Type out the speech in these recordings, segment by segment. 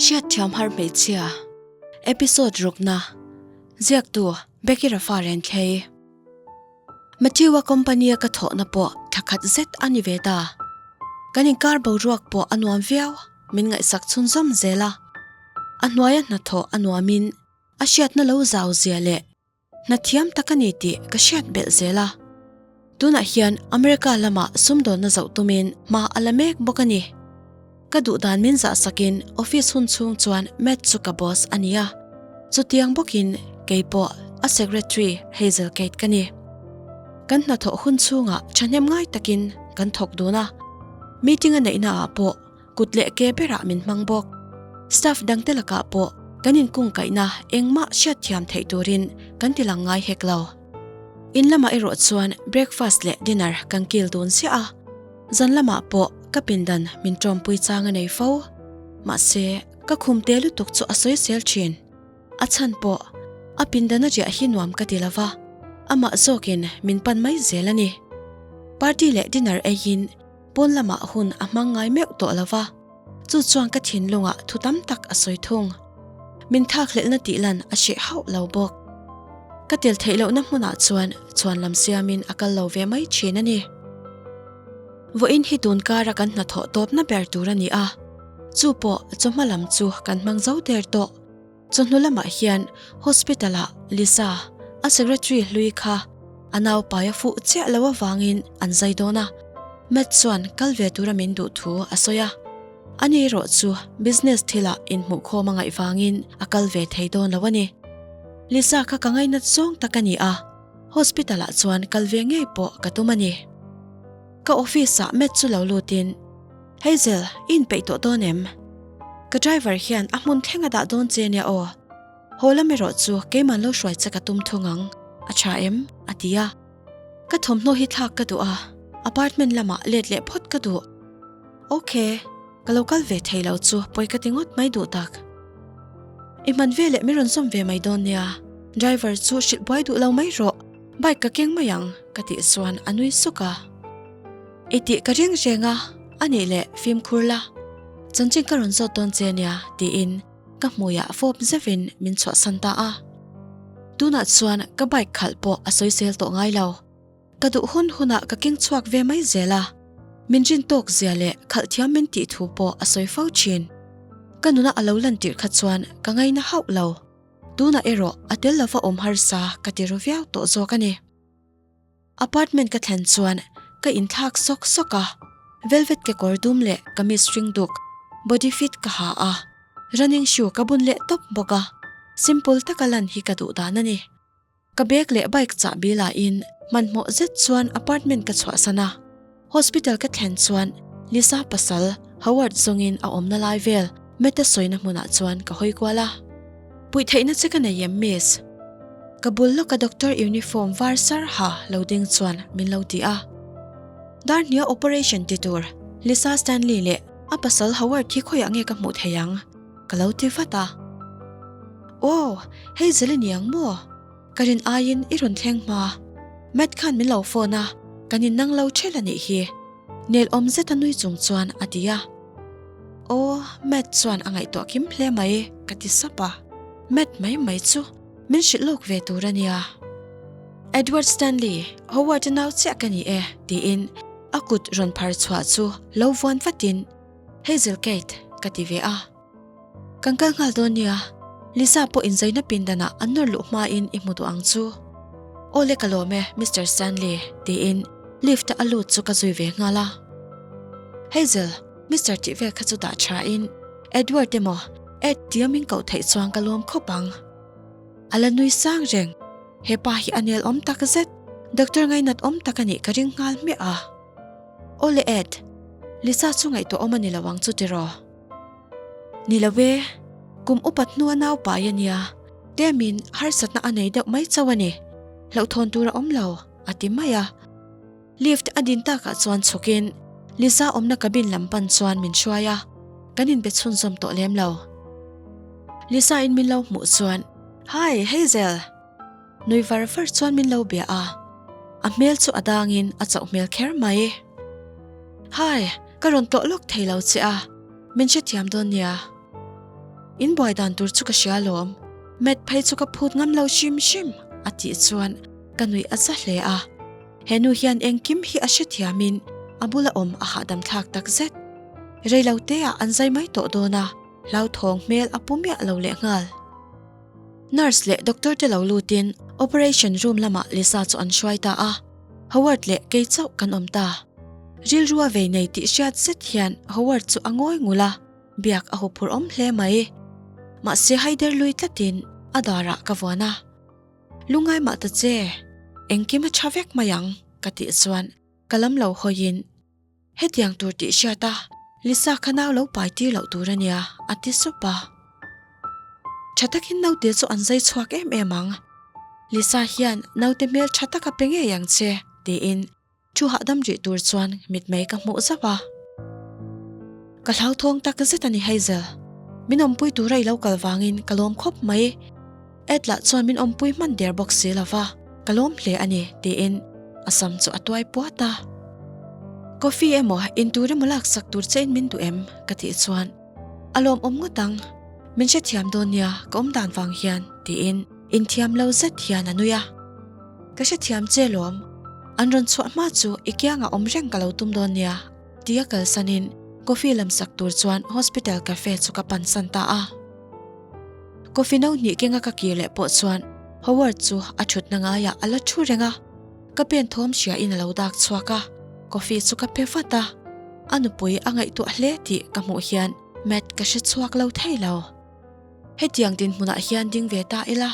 Hriatthiam har hmeichhia Episode rukna Ziaktu Becky Rafa Renthlei Matthew-a company-a ka thawhna pawh thla khat zet a ni ve ta. Kan inkar boruak pawh a nuam viau, min ngaihsak chhunzawm zel a. A hnuaia hnathawh a nuamin a hriatna lo zau zia leh Hna thiam tak a ni tih ka hriat belh zel a. Tunah hian America lamah sumdawnna zoh tumin hma a la mek bawk a ni. Ka duh dan min zah sakin office hun chhung chuan Matt chu ka boss a ni a. Chutiang bawkin kei pawh a secretary Hazel Kate ka ni. Kan hnathawh hun chhungah thahnem ngai takin kan thawk dun a. Meeting a neihna ah pawh Kut leh ke berah min hmang bawk. Staff dangte lakah pawh kan inkungkaihna engmah hriatthiam theih turin kan ti lang ngai hek lo. In lamah erawh chuan breakfast leh dinner kan kil dun chiah a, zan lamah pawh ka pindan min tawmpui chang a nei fo. Mahse, ka khum te lutuk chu a sawi sel thin. A chhan pawh a pindan a riah hi nuam ka ti lova, amah zawkin min pan mai zel a ni. Party leh dinner eiin Pawn lamah hun a hmang ngai meuh tawh lo va, chu chuan ka thinlungah thu tam tak a sawi thung. Min thlakhlelhna tih lan a hreh hauh lo bawk. Ka tel theih lohna hmunah chuan chhuan lam siamin a kal lo ve mai thin a ni. Vawiin hi tun kara kan hnathawh tawpna ber tur a ni a, chu pawh chawhma lam chu kan hmang zo der tawh. Chawhnu lamah hian hospital ah Lisa, a secretary hlui kha a naupai a fuh chiah lo avangin an zai dawn a, Matt chuan kal ve tura min duh thu a sawi a. Ani erawh chu business thilah inhmuhkhawm a ngaih vangin a kal ve thei dawn lo a ni. Lisa kha ka ngainat zawng tak a ni a, hospital ah chuan kal ve ngei pawh ka tum a ni. Ka office ah Matt chu lo lutin, Hazel, i inpeih tawh dawn em? Ka driver hian a hmun thleng a dah dawn che nia aw. Haw lam erawh chu keiman lo hruai che ka tum thung ang, a tha em? a ti a. Ka thawmhnaw hi thlak ka duh a, apartment lamah let leh phawt ka duh. Ok, ka lo kal ve thei lo chu pawi ka ti ngawt mai duh tak. I hman veleh min rawn zawm ve mai dawn nia, driver chu hrilh buai duh lo mai rawh, bike ka keng mai ang, ka tih chuan a nui suk a. I tih ka ring reng a, a nih leh fimkhur la, chanchin ka rawn zawt dawn che nia tiin ka hmuiah fawp zeuhin min chhuahsan ta a. Tunah chuan ka bike khalh pawh a sawisel tawh ngai lo. Ka duh hun hunah ka keng chhuak ve mai zel a, min rin tawk zia leh khalh thiam min tih thu pawh a sawi fo thin. Ka nuna a lo lantir kha chuan ka ngaina hauh lo. Tunah erawh a tel lova awm harsa ka ti ru viau tawh zawk a ni. Apartment ka thlen chuan ka inthlak sawk sawk a, velvet kekawr dum leh kamis hring duk, body fit ka ha a, running shoe ka bun leh tawp bawk a, simple taka lan hi ka duh dan a ni. Ka bag leh bike chahbi lahin hmanhmawh zet chuan apartment ka chhuahsan a, hospital ka thlen chuan Lisa pasal Howard zawngin a awmna lai vel Meta sawina hmunah chuan ka hawi kual a. Puih theihna che ka nei em miss? Ka bul lawka doctor uniform var sar ha lo ding chuan min lo ti a. Dar hnia operation ti tur Lisa Stanley leh a pasal Howard hi khawiah nge ka hmuh thei ang? Ka lo ti vat a. Aw, hei zel i ni ang maw? Ka rin aiin i rawn thleng hma. Matt khan min lo phone a, kan innang lo ṭhel a nih hi. Nel awm zet a nui chung chuan a ti a. Aw, Matt chuan a ngaihtuah kim hle mai, ka ti sap a. Matt mai mai chu min hrilh lawk ve tur a nia. Edward Stanley, Howard-a nau chiah ka ni e, tiin a kut rawn phar chhuah chu lo vuan vatin, Hazel Kate, ka ti ve a. Kan kal nghal dawn nia, Lisa pawh inzaina pindanah an nawr luh hmain i hmu duh ang chu. Aw le ka lawm e, Mister Stanley, tiin lift a lut chu ka zui ve nghal a. Hazel, Mister tih vel kha chu dah thain Edward emaw Ed tia min koh theih chuan ka lawm khawp ang. A la nui sang reng, he pa hi a nel awm tak zet, doctor ngainat awm tak a nih ka ring nghal hmiah a. Aw le Ed, Lisa chu ngaihtuah awm a ni lo ang chu tiraw? Ni lo e, kum upat hnua nau pai a nia, tlemin harsatna a nei deuh mai chauh a ni, hlauhthawn tur a awm lo, a ti mai a. Lift a din takah chuan chhukin Lisa awmna cabin lam pan chuan min hruai a, kan inbe chhunzawm tawh lem lo. Lisa in min lo hmuh chuan, Hi, Hazel! Nui var var chuan min lo bia a, a hmel chu a dangin a chauh hmel kher mai. Hi, ka rawn tlawh lawk thei lo che a, min hrethiam dawn nia. In buai dan tur chu ka hria alawm, Matt phei chu ka phut ngam lo hrim hrim, a tih chuan ka nuih a za hle a. He nu hian engkim hi a hrethiamin a bula awm a hahdam thlak tak zet. Reilo teah an zai mai tawh dawn a, hlauthawng hmel a pu miah lo lehnghal. Nurse leh doctor te lo lutin operation room lamah Lisa chu an hruai ta a, Howard leh kei chauh kan awm ta. Rilrua vei nei tih hriat zet hian Howard chu a ngawi ngul a, biak a huphurh awm hle mai. Mahse haider lui tlatin a darah ka vuan a. Lungai mah ta che, engkim a tha vek mai ang ka tih chuan ka lam lo hawiin hetiang tur tih hriat a Lisa kha nau lo pai tir loh tur a nia a ti sup a. Tha takin naute chu an zai chhuak em em ang, Lisa hian naute hmel tha tak a pe ngei ang che tiin Thu hahdam rih tur chuan mitmei ka hmuh zauh a. Ka hlauthawng tak zet a ni Hazel. Min awmpui tura i lo kal vangin ka lawm khawp mai. Ed lah chuan min awmpui hman der bawk si lo va, ka lawm hle a ni tiin a sam chu a tuai puat a. Coffee emaw in tur emaw laksak tur che in min duh em? ka tih chuan a lawmawm ngawt ang. Min hrethiam dawn nia ka awm dan vang hian tiin inthiam lo zet hian a nui a. Ka hrethiam che lawm, an rawn chhuah hma chu i kiangah awm reng ka lo tum dawn nia tia kalsanin coffee lam sak tur chuan hospital cafe chu ka pansan ta a. Coffee no hnih kenga ka kir leh pawh chuan Howard chu a thutna ngaiah a la thu reng a, ka pen thawm hria in a lo dak chhuak a, coffee chu ka pe vat a, a nupui a ngaihtuah hle tih ka hmuh hian Matt ka hre chhuak lo thei lo. Hetiang dinhmunah hian ding ve ta ila.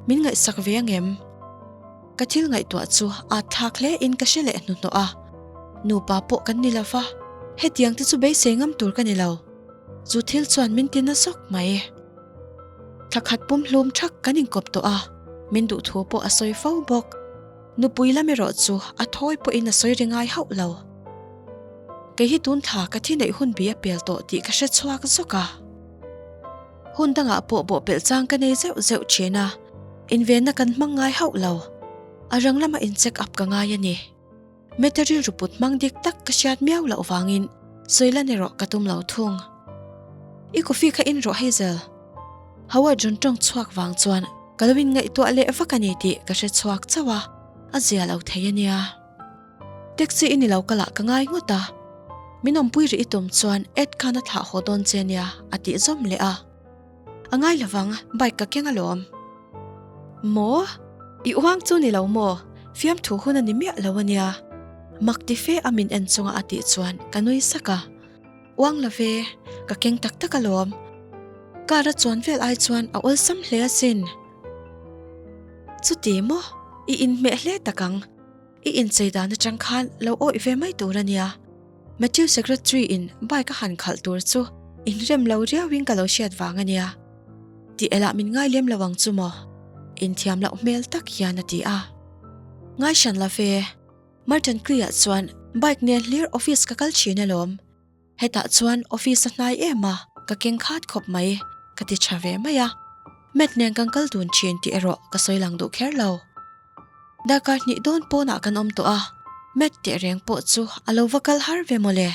Min ngaihsak ve angem? Ka thil ngaihtuah chu at thlak hle in ka hre leh hnuhnawh a. Nupa pawh kan ni lova, hetiang te chu beisei ngam tur ka ni lo. Chu thil chuan min ti na zawk mai. Thla khat pum hlum thak kan inkawp tawh a, min duh thu pawh a sawi fo bawk. Nupui lam erawh chu a thawi pawhin a sawi ri ngai hauh lo. Kei hi tun thla ka thi neih hun bi a pel tawh tih ka hre chhuak zawk a. Hun dangah pawh bawhpelh chang ka nei zeuh zeuh thin a, invenna kan hmang ngai hauh lo. A rang lama in check up ka ngai a ni. Meta rilru put hmang dik tak ka hriat miau loh vangin sawi lan erawh ka tum lo thung. I coffee kha in rawh Hazel. Howard rawn tawng chhuak vang chuan ka lo inngaihtuah leh vak a ni tih ka hre chhuak chauh a, a zia lo thei a nia. Taxi i ni lo ka lah ka ngai ngawt a, min awmpui rih i tum chuan Ed khan a thlah haw dawn che nia a tih zawm leh a. A ngai lovang, bike ka keng alawm. Maw? I uang chu ni lo maw? Fiamthu hun a ni miah lo a nia. Mak ti fe a min en chunga a tih chuan ka nui sak a. Uang lo ve, ka keng tak tak alawm. Car a chuan vel ai chuan a awlsam hle asin. Chuti maw? I inhmeh hle tak ang. I inchei dan atang khan lo awih ve mai tur a nia. Matthew secretary in bike a han khalh tur chu inrem lo riauin ka lo hriat vang a nia. Tih elah min ngai lem lo ang chu maw? Inthiam loh hmel tak hian a ti a. Ngai hran la ve. Martin Clee-ah chuan bike nen hlir office ka kal thin alawm. Hetah chuan office a hnai em a, ka keng khat khawp mai, ka ti tha ve mai a. Matt nen kan kal dun thin tih erawh ka sawi lang duh kher lo. Darkar hnih dawn pawnah kan awm tawh a, Matt teh reng pawh chu a lo va kal har ve mawle.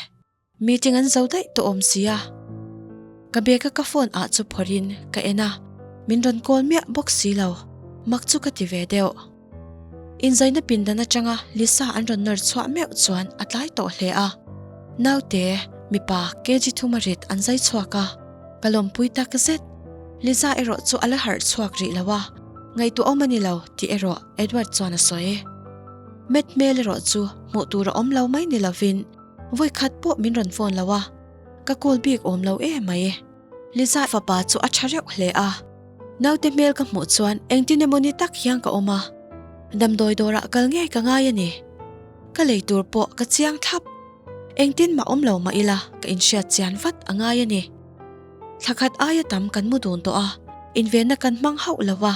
Meeting an zo daih tawh awm sia. Ka bag a ka phone ah chu phawrhin ka en a, min rawn call miah bawk si lo, mak chu ka ti ve deuh. Inzaina pindan atanga Lisa an rawn nawr chhuah meuh chuan a tlai tawh hle a. Naute, mipa KG thuma rit an zai chhuak a, ka lawmpui tak zet. Lisa erawh chu a la harh chhuak rih lo a, ngaihtuah awm a ni lo tih erawh Edward chuan a sawi. Matt hmel erawh chu hmuh tur a awm lo mai ni lovin vawikhat pawh min rawn phone lo a, ka call bik awm lo emai. Lisa fapa chu a tha reuh hle a. Naute hmel ka hmuh chuan engtin emaw ni tak hian ka awm a, damdawi dawrah kal ngei ka ngai a ni. Ka lei tur pawh ka chiang thlap. Engtin mah awm lo mah ila ka inhriat chian vat a ngai a ni. Thla khat aia tam kan mu dun tawh a, invenna kan hmang hauh lo a.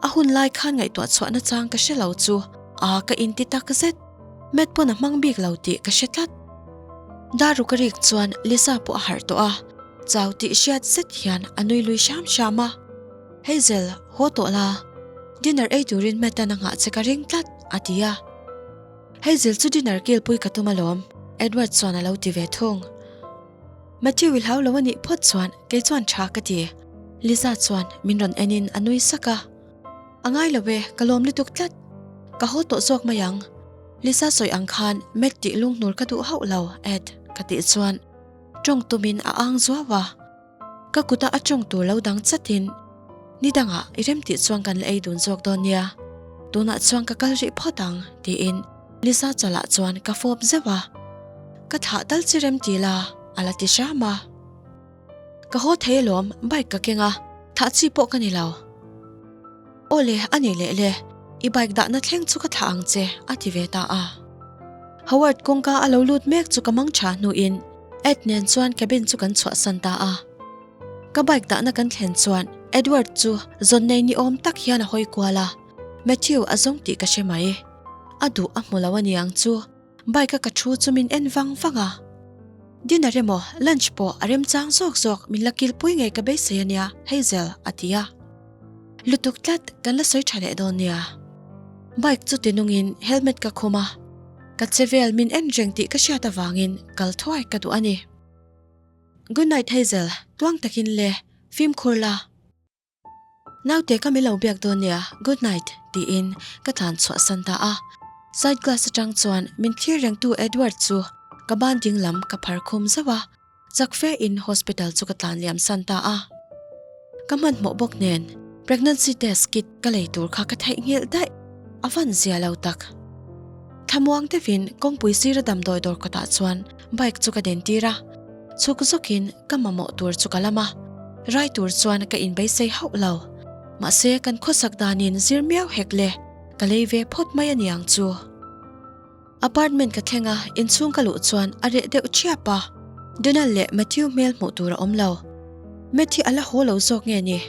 A hun lai khan ngaihtuah chhuahna chang ka hre lo chu a ka inti tak zet. Matt pawn a hmang bik lo tih ka hre tlat. Daruk a rik chuan Lisa pawh a harh tawh a. Chau tih hriat zet hian a nui lui hram hram a, Hazel, haw tawh la, dinner ei turin Matt-an a nghah che ka ring tlat, a ti a. Hazel chu dinner kilpui ka tum alawm, Edward chuan a lo ti ve thung. Matthew i hlau lo a nih phawt chuan kei chuan tha ka ti. Liza chuan min rawn en in a nui sak a. A ngai lo e, ka lawm lutuk tlat. Ka haw tawh zawk mai ang. Lisa sawi ang khan Matt tih lunghnur ka duh hauh lo, Ed, ka tih chuan tawng tumin a ang zuau a. Ka kuta a tawng tur lo dang chatin, Ni dangah i rem tih chuan kan la ei dun zawk dawn nia. Tunah chuan ka kal rih phawt ang, tiin Lisa chalah chuan ka fawp zeuh a. Ka thlah tal chi rem ti la, a la ti hram a. Ka haw thei alawm, bike ka keng a, thlah chi pawh ka ni lo. Aw le, a nih leh le, i bike dahna thleng chu ka thlah ang che, a ti ve ta a. Howard kawngka a lo lut mek chu ka mang tha hnuin Ed nen chuan cabin chu kan chhuahsan ta a. Ka bike dahna kan thlen chuan Edward chu zawn nei ni awm tak hian a hawi kual a, Matthew a zawng tih ka hre mai. A duh a hmu lo a niang chu. Bike a ka thu chu min en vang vang a. Dinner emaw lunch pawh a remchang zawk zawk min la kilpui ngei ka beisei a nia Hazel a ti a. Lutuk tlat kan la sawi tha leh dawn nia. Bike chu ti nungin helmet ka khum a, ka che vel min en reng tih ka hriat avangin kal thuai ka duh a ni. Good night Hazel, tluang takin le, fimkhur la. Naute ka min lo biak dawn nia, good night, tiin ka tlan chhuahsan ta a. Side glass atang chuan min thlir rengtu Edward chu ka ban ding lam ka phar khum zauh a, chak fe in hospital chu ka tlan liam san ta a. Ka hmanhmawh bawk nen pregnancy test kit ka lei tur kha ka theihnghilh daih, a van zia lo tak. Thlamuang deuhin kawngpui sira damdawi dawr kawtah chuan bike chu ka den tir a. Chhuk zawkin ka mamawh tur chu ka lam a, rai tur chuan ka inbeisei hauh lo. Mahse kan khawsak danin zir miau hek le, ka lei ve phawt mai a niang chu. Apartment ka thleng a, inchhung ka luh chuan a reh deuh ṭhiap a, Donald leh Matthew hmel hmuh tur a awm lo. Matthew a la haw lo zawk nge ni?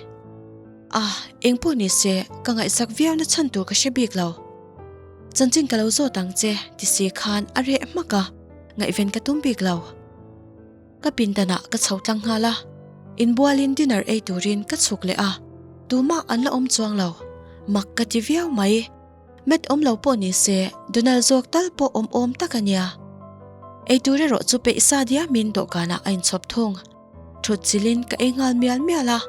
Ah, engpawh ni se, ka ngaihsak viau na chhan tur ka hre bik lo. Chanchin ka lo zawt ang che, ti si khan a reh hmak a, ngaihven ka tum bik lo. Ka pindanah ka chho tlang nghal a, inbualin dinner ei turin ka chhuk leh a, tumah an la awm chuang lo. Mak ka ti viau mai. Matt awm lo pawh ni se, Donald zawk tal pawh awm awm tak a nia. Ei tur erawh chu peih sa diamin dawhkanah a inchhawp thung. Thut chilhin ka ei nghal mial mial a,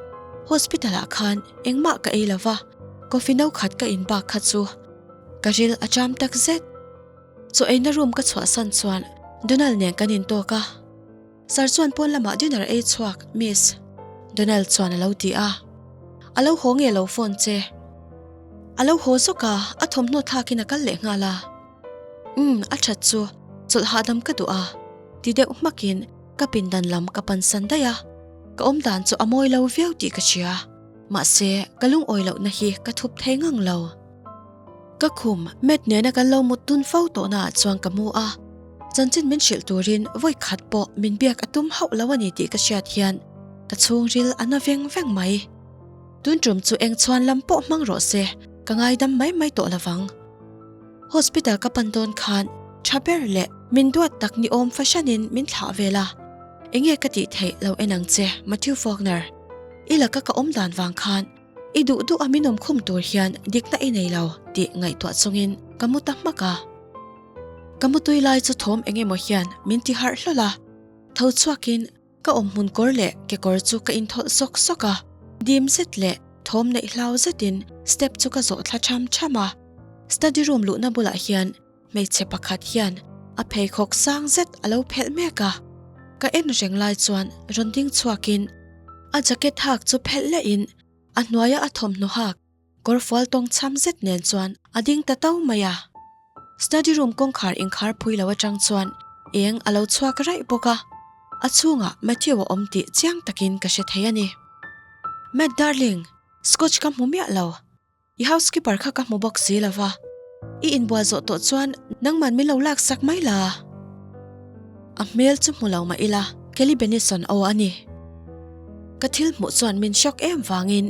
hospital ah khan engmah ka ei lova, coffee no khat ka in bak kha chu ka ril a cham tak zet. Chaw eina room ka chhuahsan chuan Donald nen kan intawk a, Sir chuan pawn lamah dinner ei chhuak miss Donald chuan a lo ti a, A lo haw nge lo phone che? A lo haw zawk a, a thawmhnaw thlakin a kal leh nghal a. Umm a that chu chawlh hahdam ka duh a ti deuh hmakin ka pindan lam ka pansan daih a, ka awmdan chu a mawi lo viau tih ka hria, mahse ka lungawi lohna hi ka thup thei ngang lo. Ka khum Matt nena kan lo mut dun fo tawhna ah chuan ka mu a, chanchin min hrilh turin vawi khat pawh min biak a tum hauh lo a ni tih ka hriat hian ka chhungril a na veng veng mai. Tun tum chu eng chhuan lam pawh hmang rawh se, ka ngaidam mai mai tawh lovang. Hospital ka pan dawn khan tha ber leh min duat tak ni awm fahranin min thlah vel a, enge ka tih theih lo en ang che Matthew Faulkner, i laka ka awm dan vang khan i duh duh a min awm khum tur hian dikna i nei lo tih ngaihtuah chungin ka mu ta hmak a. Ka mutui lai chu thawm eng emaw hian min ti harh hlawl a, tho chhuakin Ka awmhmun kawr leh kekawr chu ka inthawlh sawk sawk a, dim zet leh thawm neih hlau zetin step chu ka zawh thla tham tham a. Study room luhna bulah hian hmeichhe pakhat hian a pheikhawk sang zet a lo phelh mek a, ka en reng lai chuan rawn ding chhuakin a jacket hak chu phelh lehin a hnuaia a thawmhnaw hak Kawrfual tawng chham zet nen chuan a ding ta to mai a. Study room kawngkhar inkhar phui lo atang chuan eng a lo chhuak raih bawk a, a chhungah Matthew a awm tih chiang takin ka hre thei a ni. Matt darling, scotch ka hmu miah lo. I housekeeper kha ka hmu bawk si lo va. I inbual zawh tawh chuan nangman min lo laksak mai la. A hmel chu hmu lo mah ila Kelly Benison aw a ni. Ka thil hmuh chuan min shock em vangin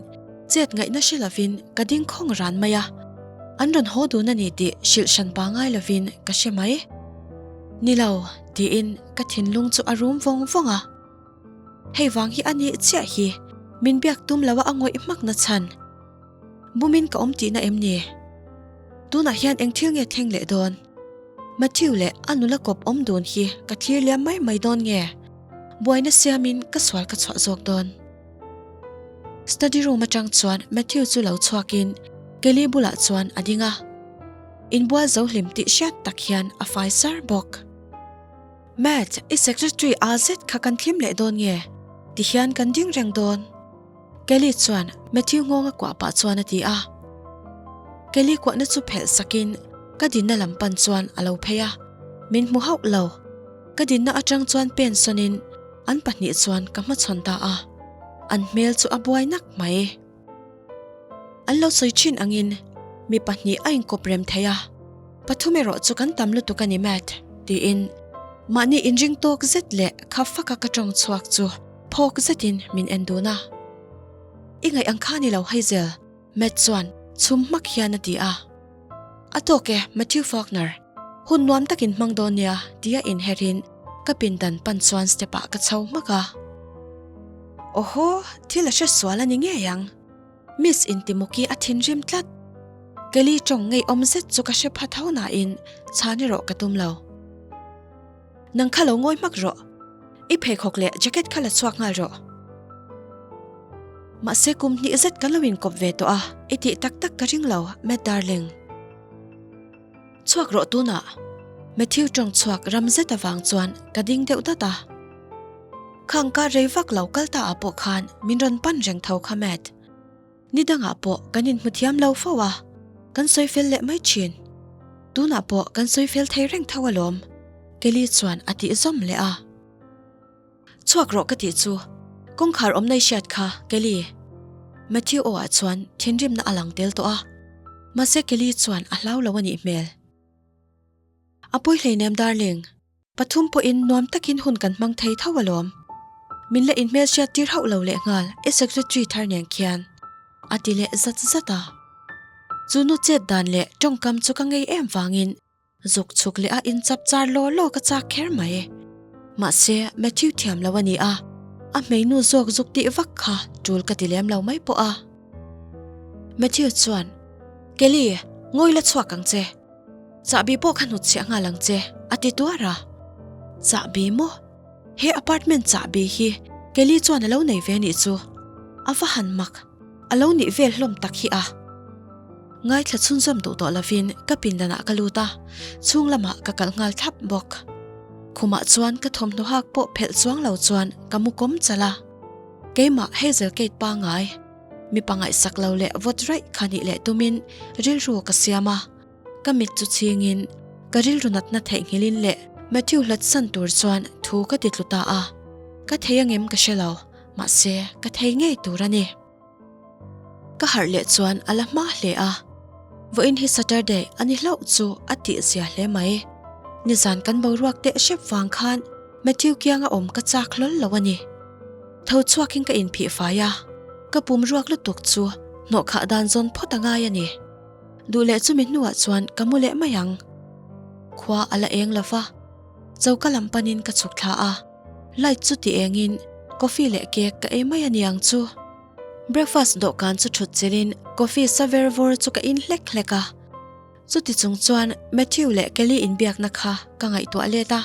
chet ngaihna hre lovin ka ding khawng ran mai a, an rawn haw dun a ni tih hrilh hran pa ngai lovin ka hre mai. Ni lo, tiin ka thinlung chu a rum vawng vawng a. Hei vang hi a nih chiah hi min biak tum lo a a ngawih hmak na chhan. Bumin ka awm tihna em ni? Tunah hian eng thil nge thleng leh dawn? Matthew leh a nula kawp awm dun hi ka thlir liam mai mai dawn nge? Buaina siamin ka sual ka chhuah zawk dawn. Study room atang chuan Matthew chu lo chhuakin Kelly bulah chuan a ding a. Inbual zo hlim tih hriat tak hian a fai sar bawk. Matt, i secretary a zet kha kan thlim leh dawn nge? Ti hian kan ding reng dawn. Kelly chuan Matthew nghawng a kuah pah chuan a ti a. Kelly kuahna chu phelh sakin ka dinna lam pan chuan a lo phei a, min hmu hauh lo. Ka dinna atang chuan pen sawnin an pahnih chuan ka hmachhawn ta a, an hmel chu a buai nak mai. An lo sawi thin angin mi pahnih a inkawp rem thei a, pathum erawh chu kan tam lutuk a ni Matt, tiin mahni inring tawk zet leh kha faka ka tawng chhuak chu phawk zetin min en dun a. I ngaih ang kha ni lo Hazel, Matt chuan chhum hmak hian a ti a. A tawk e Matthew Faulkner, hun nuam takin hmang dawn nia tia inherin ka pindan pan chuan step ah ka chho hmak a. Awhaw, thil a hre sual a ni ngei ang. Miss Intimuki a thinrim tlat. Kelly tawng ngeiawm zet chu ka hre pha tho nain chhan erawh ka tum lo. Nang kha lo ngawi hmak rawh. I pheikhawk leh jacket kha la chhuak nghal rawh. Mahse kum hnih zet kan lo inkawp ve tawh a, i tih tak tak ka ring lo, Matt darling. Chhuak rawh tunah. Matthew tawng chhuak ram zet avang chuan ka ding deuh dat a. Khang kar rei vak lo kal ta ah pawh khan min rawn pan reng tho kha Matt. Ni dangah pawh kan inhmu thiam lo fo a, kan sawi fel leh mai thin. Tunah pawh kan sawi fel thei reng tho alawm, Kelly chuan a tih zawm leh a. Chhuak rawh ka tih chu, kawngkhar awm nei hriat kha, Kelly. Matthew aw ah chuan thinrimna a lang tel tawh a, mahse Kelly chuan a hlau lo a nih hmel. A pawi hleinem darling. Pathum pawhin nuam takin hun kan hmang thei tho alawm. Min la inhmelhriat tir hauh lo lehnghal i secretary thar nen khian. A ti leh zat zat a. Chu nu chet dan leh tawngkam chu ka ngei em vangin zuk chhuk leh a inchap char law law ka chak kher mai. Mahse Matthew thiam lo a ni a, a hmeinu zawk zuk tih vak kha tul ka ti lem lo mai pawh a. Matthew chuan, Kelly, ngawi la chhuak ang che. Chahbi pawh kha hnutchhiah nghal ang che, a ti tuar a. Chahbi maw? He apartment chahbi hi Kelly chuan a lo nei ve nih chu. A va han mak, a lo nih vel hlawm tak hi a. Ngaithla chhunzawm duh tawh lovin ka pindanah ka lut a, chhung lamah ka kalh nghal thlap bawk. Khumah chuan ka thawmhnaw hak pawh phelh chuang lo chuan ka mu kawm chalh a. Keimah Hazel Kate pangai, mipa ngaihsak lo leh vawt raih kha nih leh tumin rilru ka siam a. Ka mit chu chhingin ka rilru natna theihnghilhin leh Matthew hlat san tur chuan thu ka ti tlu ta a. Ka thei angem ka hre lo, mahse ka thei ngei tur a ni. Ka harh leh chuan a la hma hle a, vawiin hi Saturday a ni hlauh chu a tih zia hle mai. Nizan kan boruak teh hrep vang khan Matthew kianga awm ka chak hlawl lo a ni. Tho chhuakin ka inphih fai a, ka pum ruak lutuk chu hnawhkhah dan zawn phawt a ngai a ni. Duh leh chumi hnuah chuan ka mu leh mai ang. Khua a la eng lo va, choka lam panin ka chhuk thla a, light chu ti engin coffee leh cake ka ei mai a niang chu. Breakfast dawhkan chu thut chilhin coffee sa ver vawr chu ka in hlek hlek a. Chuti chung chuan Matthew leh Kelly inbiakna kha ka ngaihtuah let a.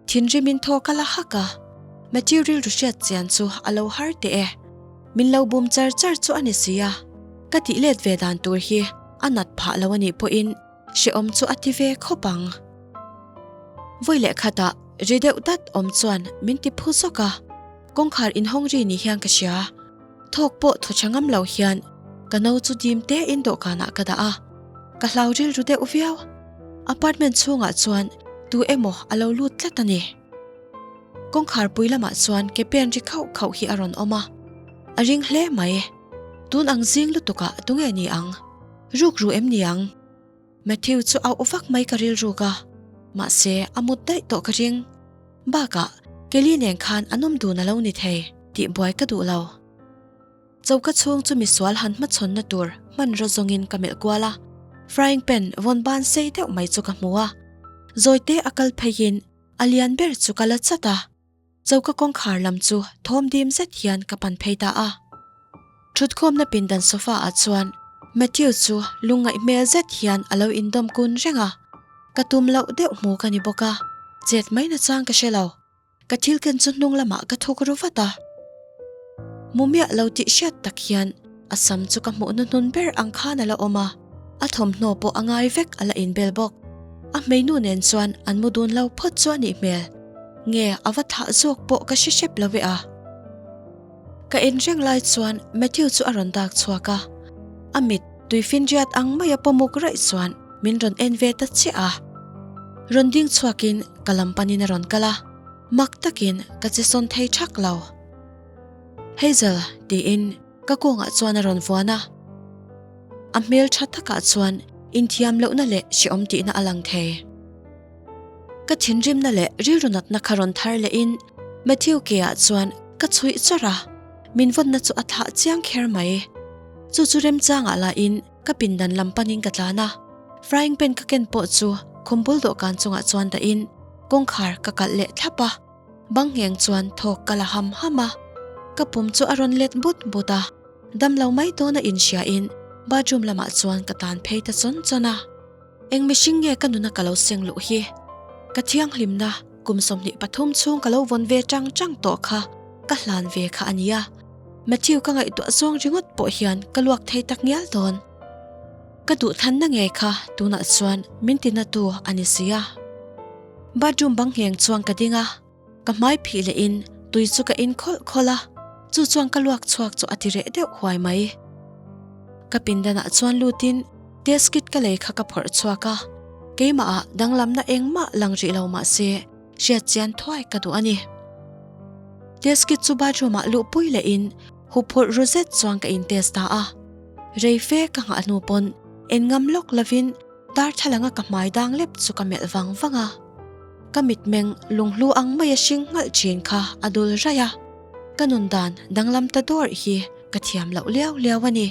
Thinrimin thaw ka la hak a, Matthew rilru hriat chian chu a lo har teh e. Min lo bum char char chu a ni si a, ka tih let ve dan tur hi a nat phah lo a nih pawhin hrehawm chu a ti ve khawp ang. Vawi leh khatah ri deuh dat awm chuan min ti phu zawk a, kawngkhar inhawng ri ni hian ka hria. Thawk pawh thaw tha ngam lo hian ka no chu dim tein dawhkanah ka dah a, ka hlau rilru deuh viau. Apartment chhungah chuan tu emaw a lo lut tlat a ni. Kawngkhar pui lamah chuan ke pen ri khauh khauh hi a rawn awm a, a ring hle mai. Tun ang zing lutukah tunge ni ang? Rukru em ni ang? Matthew chu auh vak mai ka rilruk a, mahse a mut daih tawh ka ring. Bakah Kelly nen khan an awm dun a lo ni thei tih buai ka duh lo. Choka chhung chu misual han hmachhawnna tur hmanraw zawngin ka melh kual a, frying pan vawn ban sei deuh mai chu ka hmu a. Zawite a kal pheiin a lian ber chu ka la chat a. Choka kawngkhar lam chu thawm dim zet hian ka pan phei ta a. Thutkhawmna pindan sofa ah chuan Matthew chu lungngaih hmel zet hian a lo indawm kun reng a. Ka tum loh deuh hmu ka ni bawk a, chet mai nachang ka hre lo. Ka thil ken chu hnung lamah ka thuk ru vat a. Mu miah lo tih hriat tak hian a sam chu ka hmuh hnuhnun ber ang khan a la awm a, a thawmhnaw pawh a ngai vek a la inbel bawk. A hmeinu nen chuan an mu dun lo phawt chu a nih hmel. Nge a va thah zawk pawh ka hre hrep lo e a. Ka en reng lai chuan Matthew chu a rawn dak chhuak a, a mit tuifinriat ang maia pawmuk raih chuan min rawn en ve ta chiah a. Rawn ding chhuakin ka lam panin a rawn kal a, mak takin ka che sawn thei thak lo. Hazel tiin ka kawngah chuan a rawn vuan a, a hmel tha takah chuan inthiam lohna leh hrehawm tihna a lang thei. Ka thinrimna leh rilru natna kha rawn thar lehin Matthew ke ah chuan ka chhuih chawrh a, min vawnna chu a thlah chiang kher mai. Chu chu remchangah lahin ka pindan lam panin ka tlan a, frying pan ka ken pawh chu khum bul dawhkan chungah chuan dahin kawngkhar ka kalh leh thlap a, bang ngheng chuan thawk ka la ham ham a, ka pum chu a rawn let but but a, damlo mai dawna inhriain bathroom lamah chuan ka tan phei ta chawn chawn a. Eng mihring nge ka nuna ka lo seng luh hi? Ka thianghlimna kum 23 chhung ka lo vawn ve chang chang tawh kha ka hlan ve kha a nia. Matthew ka ngaihtuah zawng ringawt pawh hian ka luak thei tak ngial dawn. Ka duhthanna nge kha tunah chuan min tinatu a ni si a. Bathroom bang ngheng chuan ka ding a. Ka hmai phih leh in tui chu ka in khawlh khawlh a, chu chuan ka luak chhuak chu a ti reh deuh huai mai. Ka pindanah chuan lut in test kit ka lei kha ka phawrh chhuak a, keimah ah danglamna engmah lang rih lo mah se hriat chian thuai ka duh a ni. Test kit chu bathroom ah luh pui leh in huphurh ru zet chuan ka in test ta a, rei fe ka nghah hnu pawn en ngam lawk lovin Darthlalanga ka hmai dang lep chu ka melh vang vang a, ka mitmeng lunghlu ang maia hring nghalh thin kha a dul raih a, ka nun dan danglam ta dawrh hi ka thiam loh liau liau a ni.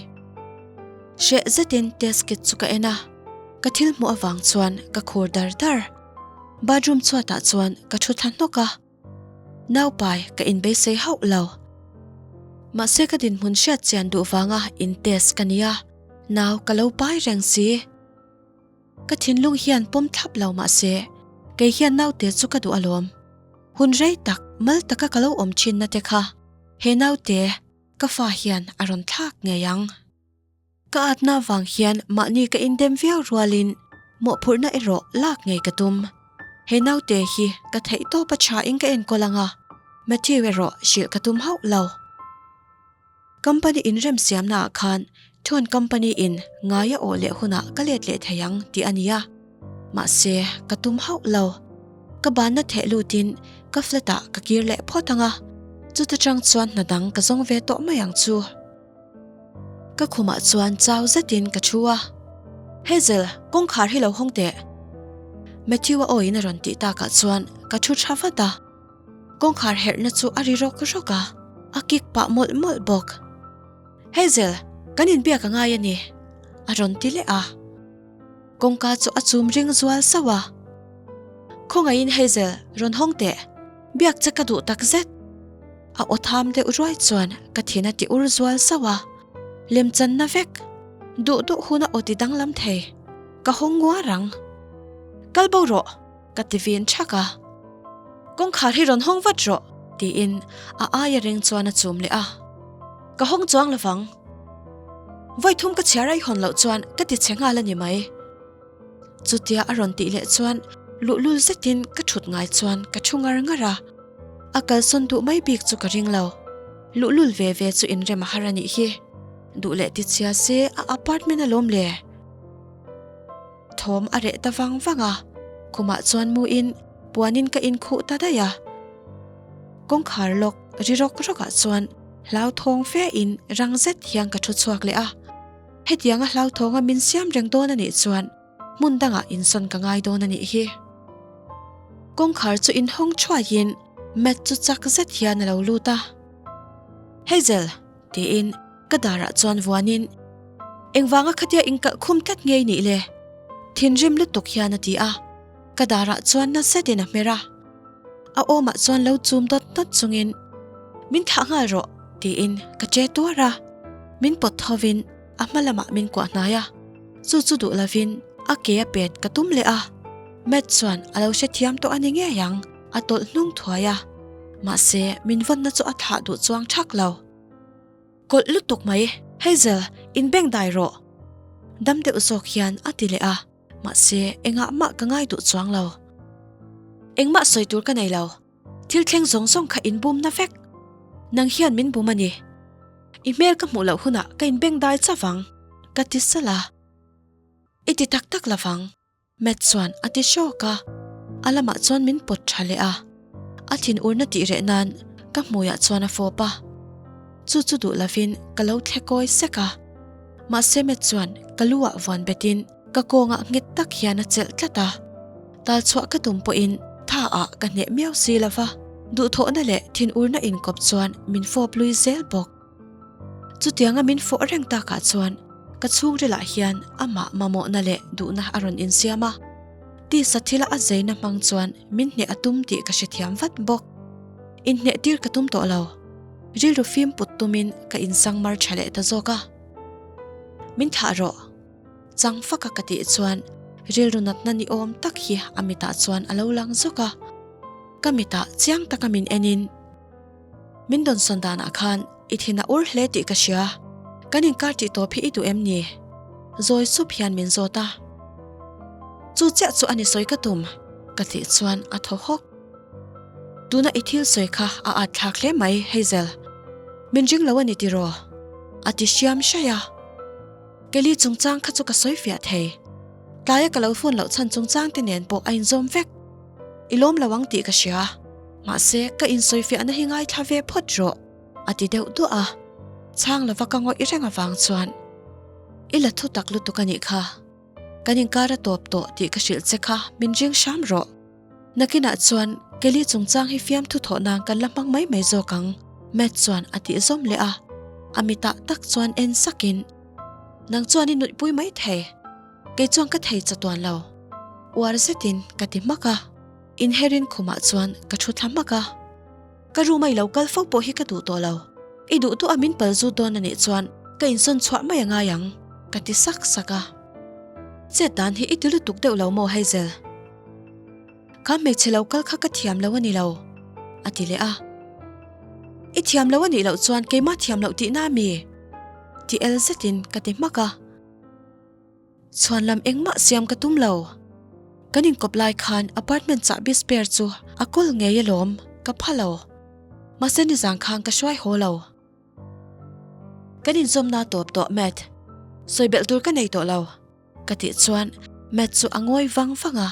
Hreh zetin test kit chu ka en a, ka thil hmuh avang chuan ka khur dar dar. Bathroom chhuatah chuan ka thu thla hnawk a, naupai ka inbeisei hauh lo. Mahse ka dinhmun hriat chian duh vanga in test ka nia. Nau ka lo pai reng si. Ka thinlung hian pawm thlap lo mah se, kei hian naute chu ka duh alawm. Hun rei tak mal taka ka lo awm thinna te kha he naute ka fa hian a rawn thlak ngei ang. Ka atna avang hian mahni ka indem viau rualin mawhphurhna erawh lak ngei ka tum. He naute hi ka theihtawp a tha in ka enkawl ang a, Matthew erawh hrilh ka tum hauh lo. Company inremsiamna ah khan Thorn Company in ngai a awh leh hunah ka let leh thei ang tih a ni a. Mahse, ka tum hauh lo. Ka banna theh lutin ka flat ah ka kir leh phawt ang a, chuta tang chuan hna dang ka zawng ve tawh mai ang chu. Ka khumah chuan chau zetin ka thu a. Hazel, kawngkhar hi lo hawng teh. Matthew-a awiin a rawn tih takah chuan ka thu tha vat a. Kawngkhar herhna chu a ri rawk rawk a, a kik pah mawlh mawlh bawk. Hazel, kan inbiak a ngai a ni, a rawn ti leh a. Kawngka chu a chum ring zual sauh a. Khawngaihin Hazel, rawn hawng teh. Biak che ka duh tak zet. A aw tham deuh ruai chuan ka thin a ti ur zual sauh a. Lemchanna vek. Duh duh hun a aw ti danglam thei. Ka hawng nguar ang. Kal bo rawh. Ka ti vin thak a, Kawngkhar hi rawn hawng vat rawh, tiin a aia reng chuan a chum leh a. Ka hawng chuang lovang. Vawi thum ka chhiar a i hawn loh chuan ka ti che nghal a ni mai. Chutia a rawn tih leh chuan luhlul zetin ka thut ngai chuan ka thu ngar ngar a. A kalsawn duh mai bik chu ka ring lo. Luhlul ve ve chu inrem a har a nih hi. Duh leh tichhia se a apartment alawm le. Thawm a reh ta vang vang a, khumah chuan mu in puanin ka inkhuh ta daih a. Kawngkhar lawk ri rawk rawkah chuan hlauthawng fe in rang zet hian ka thu chhuak leh a. Hetianga hlauthawng a min siam reng dawn a nih chuan hmun dangah insawn ka ngai dawn a nih hi. Kawngkhar chu inhawng thuaiin Matt chu chak zet hian a lo lut a. Hazel! Tiin ka darah chuan vuanin, Engvanga khatia inkalh khum tlat ngei nih le? Thinrim lutuk hian a ti a, ka darah chuan na zetin a hmer a. A awmah chuan lo chum dawt dawt chungin, Min thlah nghal rawh, tiin ka che tuar a. Min pawt thovin a hma lamah min kuah hnai a, chu chu duh lovin a ke a pet ka tum leh a. Matt chuan a lo hrethiam tawh a ni ngei ang, a tawlh hnung thuai a. Mahse, min vawnna chu a thlah duh chuang thak lo. Kawlh lutuk mai, Hazel, inbeng dai rawh. Dam deuh zawk hian a ti leh a, mahse engah mah ka ngai duh chuang lo. Engmah sawi tur ka nei lo, thil thleng zawng zawng kha inbumna vek. Nang hian min bum a ni. I hmel ka hmuh loh hunah ka inbeng dai chauh ang, ka ti salh a. I ti tak tak lovang. Matt chuan a ti hrawk a, a lamah chuan min pawt tha leh a. A thinurna tih reh nan ka hmuiah chuan a fawp a. Chu chu duh lovin ka lo thle kawi sek a. Mahse Matt chuan ka lu ah vuan betin ka kawngah nghet tak hian a chelh tlat a. Tal chhuah ka tum pawhin tha ah ka hneh miau si lova, duhthawhna leh thinurna inkawp chuan min fawp lui zel bawk. Chutianga min fawh reng takah chuan ka chhungrilah hian amah mamawhna leh duhna a rawn insiam a. Tisa thila a zeina hmang chuan min hneh a tum tih ka hrethiam vat bawk. Inhneh tir ka tum tawh lo. Rilru fim put tumin ka insang mar tha leh ta zawk a. Min thlah rawh. Chang faka ka tih chuan rilru natna ni awm tak hi a mitah chuan a lo lang zawk a. Ka mitah chiang taka min enin. Min dawnsawn danah khan i thin a ur hle tih ka hria. Kan inkar tih tawp hi i duh em ni? Zawi sup hian min zawt a. Chu chiah chu a ni sawi ka tum, ka tih chuan a thaw hawk. Tuna i thil sawi kha a at thlak hle mai, Hazel. Min ring lo a ni tiraw? A ti hriam hraih a. Kelly chungchang kha chu ka sawi fiah thei. Tlaia ka lo phone loh chhan chungchang te nen pawh a inzawm vek. I lawm lo ang tih ka hria. Mahse, ka insawifiahna hi ngaithla ve phawt rawh, a ti deuh duah a. Chhang lova ka ngawih reng avang chuan, I la thu tak lutuk a nih kha. Kan inkar a tawp tawh tih ka hrilh che kha min ring hram rawh. Nakinah chuan Kelly chungchang hi fiamthu thawh nan kan la hmang mai mai zawk ang, Matt chuan a tih zawm leh a. A mitah tak chuan en sakin, Nang chuan i nuihpui mai thei. Kei chuan ka thei chatuan lo. Uar zetin ka ti hmak a. Inherin khumah chuan ka thu thla hmak a, ka room a i lo kal fo pawh hi ka duh tawh lo, i duh duh a min pal zut dawn a nih chuan ka insawn chhuah mai a ngai ang ka ti sak sak a. Chet dan hi i ti lutuk deuh lo maw Hazel? Kha hmeichhe lo kal kha ka thiam lo a ni lo a ti leh a. I thiam lo a nih loh chuan keimah thiam loh tihna a mi? Ti el zetin ka ti hmak a. Chhuan lam engmah siam ka tum lo. Kan inkawp lai khan apartment chahbi spare chu a kawl ngei alawm, ka pha lo. Mahse nizan khan ka hruai haw lo. Kan inzawmna tawp tawh Matt. Sawi belh tur ka nei tawh lo. Ka tih chuan Matt chu a ngawi vang vang a.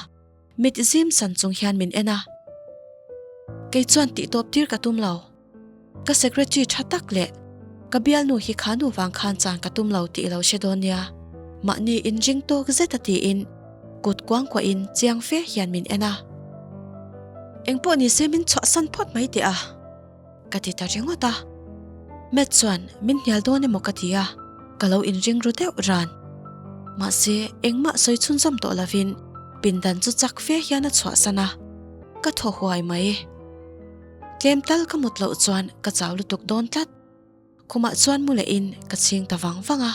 Mit zim san chung hian min en a. Kei chuan tih tawp tir ka tum lo. Ka secretary tha tak leh ka bialnu hi kha nu vang khan chan ka tum lo tih i lo hre dawn nia. Mahni inring tawk zet a tiin kut kuang kuah in chiang fe hian min en a. Engpawh nise min chhuahsan phawt mai teh a. Ka ti ta ringawt a. Matt chuan min hnial dawn emaw ka ti a, ka lo inring ru deuh ran. Mahse, engmah sawi chhunzawm tawh lovin pindan chu chak fe hian a chhuahsan a, ka thaw huai mai. Tlem tal ka mut loh chuan ka chau lutuk dawn tlat. Khumah chuan mu lehin ka chhing ta vang vang a.